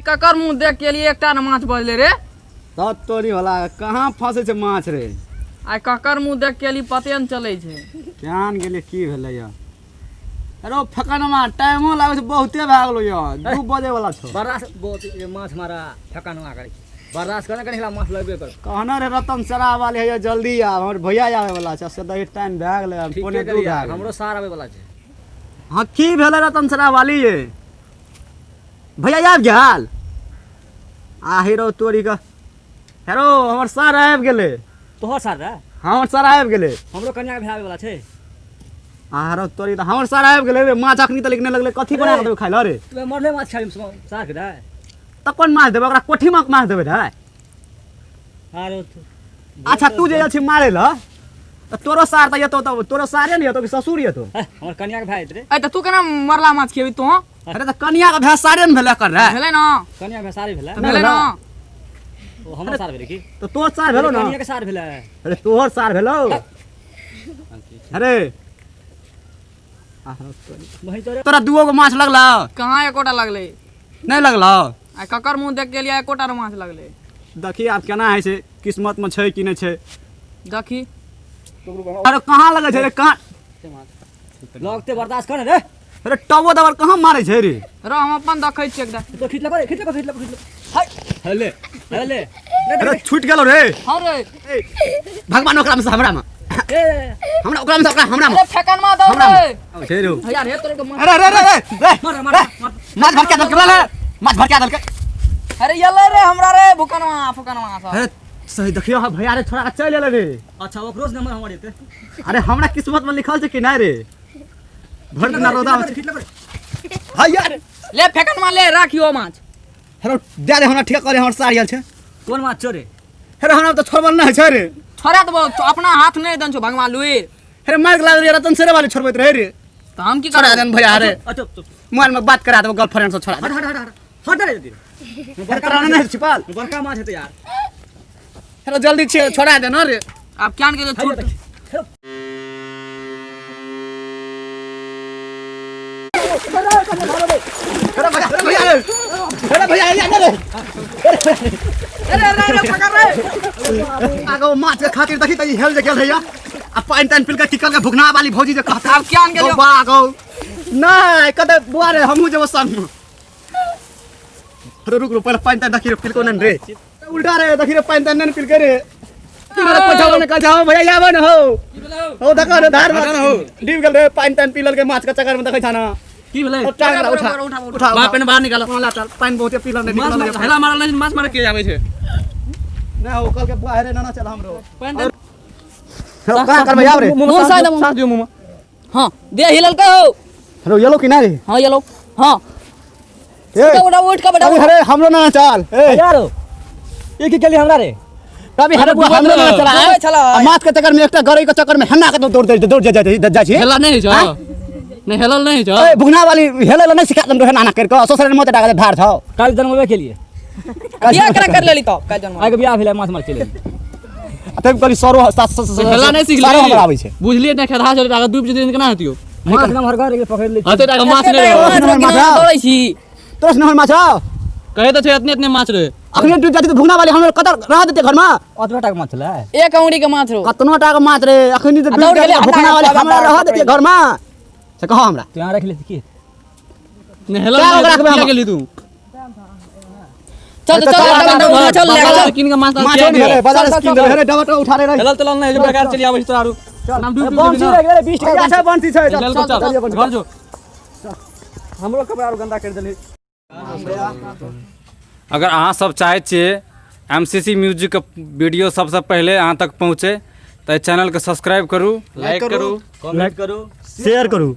ककर मुंह देख के लिए एकटा ने माछ बजले रे। तब तोरी वाला कहाँ फंसे छै माछ रे? आइ ककर मुंह देख के लिए पते ने चले छै। केहन गेलै की भेलै यऽ? अरे ओ फेकनमा टाइमो लागै छै बहुते भए गेलो यऽ, 2 बजे वाला छौ। बर्दाश्त बहुत ये माछ मारा फेकनमा करै छै। बर्दाश्त करने कनी माछ लगबे कर। कहना रे रतन सरा वाले है जल्दी आ, हमर भैया आवे वाला छै, से दही टाइम भए गेलै, ठीके 1:45 करिया, भए गेलै। हमरो सार आवे वाला छै। हाँ की भेलै रतन सरा वाली ये? भैया आबि गेल? आ हेरो तोरी के हेरो हमर सार आबि गेलै। तोहर सार रे? हाँ हमर सार आबि गेलै। हमरो कन्या के भैया आवे वाला छै। आ हेरो तोरी तऽ हमर सार आबि गेलै रे, माछ अखनी तक नहि लगलै, कथी बना कऽ देबै खाइ लए रे? तू मरले माछ खाबी सार के रे? तऽ कोन माछ देबै ओकरा? कोठी माछ माछ देबै रे? आरो तू अच्छा तू जे छी मारै लए तऽ तोरो सार तऽ एतौ, तऽ तोरो सारे ने एतौ कि ससुर एतौ? हमर कन्या के भाय रे। ए तऽ तू केना मरला माछ खेबी तू? अरे तऽ कन्या के भाय सारे ने भेलै एकर रे। भेलै ना? कन्या के भाय सारे भेलै। तऽ भेलै ना? ओ हमर सार भेलै की? तऽ तोहर सार भेलौ ना? कन्या के सार भेलै। अरे तोहर सार भेलौ। अरे तोरा 2 गो माछ लगलौ? कहाँ एकोटा लगलै? नहि लगलौ? आ ककर मुँह देख के लिए एकोटा माछ लगलै। देखी आब केना होइ छै, किस्मत में छै कि नहि छै। देखी। अरे कहाँ लगै छै रे? कहाँ लगते बर्दाश्त कर रे। अरे टबो दबर कहाँ मारै छै रे? र हम अपन देखै छियै एकटा। तो खींच लगा रे, खींच लगा, खींच लगा, खींच लगा। हाय हेले हेले। अरे छूट गेलो रे। हां रे। भगवान ओकरा में से हमरा में। ए हमरा ओकरा में से ओकरा हमरा में। अरे फेकनमा दौ रे। छै रे। यार हे तोरे के माछ। अरे अरे अरे रे मार मार मार। माछ भरका दलके रे, माछ भरका दलके। अरे यले रे हमरा रे भुकनवा फुकनवा सब। अरे सही देखियो हां भैया रे छोड़ा के चल एले रे। अच्छा ओकरो से नंबर हमर एते। अरे हमरा किस्मत में लिखल छै कि नहीं रे? भर दिन रौदा में खींच लगा। हां यार ले फेकनमा ले राखियो माछ। हेलो दे दे हमरा, ठीक करे हमर सार आयल छै। कोन माछ छोरे? हेरे हमरा तऽ छोड़बल नहि छै रे। छोड़ा देबो तो अपना हाथ नहीं दन छौ भगवान लुइर। हेरे मार के लागल रे रतन सेरे वाले छोड़बैत रहे रे। तऽ हम की छोड़ा करब? देन भैया रे। अच्छा चुप। मोबाइल में बात करा देबो गर्लफ्रेंड से, छोड़ा दे। हट हट हट हट हट रे जल्दी। हेरे तोरा नहि छिपाल। बड़का माछ हेतै यार। हेरे जल्दी छे छोड़ा दे न रे। आब क्या के छूट। अरे भैया भैया रे। अरे भैया या रे। अरे अरे अरे पकड़ रे। आगो माछ के खातिर देखी त ई हेल जे गेल रहिया। आ पानि तानि पिलके टिकल के भुखना वाली भौजी जे कहता। आब क्या गेलियो? बा गौ। नहीं कते बुआ रे हमहू जेबो संग में। अरे रुक रुक पहले पानि तानि देखी रे पिलको नन रे। उल्टा रे देखी रे पानि तानि नन पिलके रे। अरे पैसा ने कह जाओ भैया आबो न हो। हो देखो रे धार में हो। डूब गेल रे पानि तानि पीलल के माछ के चक्कर में देखै छा ना। की भेलै? उठा उठा उठा, उठा बाप ने बाहर निकालो। ला चल पानि बहुते पीलल नहीं माछ निकलल हेला मारल नहीं, माछ मारे के आबै छै। ना हो कल के बुआ रे ना चल हमरो। पानि हेलो का करबै आब रे? मुंह साइड साफ दियौ मुंह में। हां दे हिलल के हो। हेलो येलो कि ना रे? हां येलो। हां ए उठा उठ के बेटा। अभी हरे हमरो ना चल। ए यार ये की केली हमरा रे? अभी हरे बुआ हमरो ना चला। डूबै छला। आ माछ के चक्कर में एकटा गरई के चक्कर में हन्ना के दौड़ दौड़ दौड़ जा जा छी। हेला नहीं छौ। नहीं हेलल नहीं छौ। ए भुगना वाली हेले ला नहीं सिखा दम रहे नाना कर के ससुर मत डाका धार छौ। काल जन्मबे के लिए। बियाह करा कर लेली तो काल जन्म। आइ के बियाह भेलै माछ मार चले। तब कहली सरो सात हेला नहीं सीखली। सारो हमरा आबै छै। बुझलिए ना खेदा चले टाका डूब जेतै केना हेतियो? माछ नमहर घर के पकड़ ले। हते टाका माछ नहीं माछ रहे। केना दौड़ै छी? तोस नहर माछ आओ। कहे तऽ छै एतने एतने माछ रहे। अखने डूब जाती तऽ भुगना वाली हमरा कतऽ रह देते घर में? ओतबा टाका माछ छलै। एक अंगुरी के माछ रहो। कतनो टाका माछ रे अखनी तऽ आ डूब दौड़ जाती गेलै, भुगना वाली हटा, हमरा हटा, रह हटा, देते घर में। से कह हमरा। तू यहाँ रख ले की? नहीं हेलल क्या नहीं ओकरा रखबै किया हम? गेली तू? चल चल चल चल चल ले चल। किन के माछ माछ नहीं रे बाजार से किन दे रे डबा उठा रे रे। हेलल तलल नहीं जे बेकार चलि आबै छै तोरा आरू। नाम डूब बंसी रह गेलै 20 टाका। अच्छा बंसी छै चल चल चल घर जो। हमरो कपड़ा आर गंदा कर देली। अगर अहाँ सब चाहै छियै एम सी सी म्यूजिकके वीडियो सबसँ पहिले अहाँ तक पहुँचे तऽ एहि चैनलके सब्सक्राइब करू, लाइक करू, कमेंट करू, शेयर करू।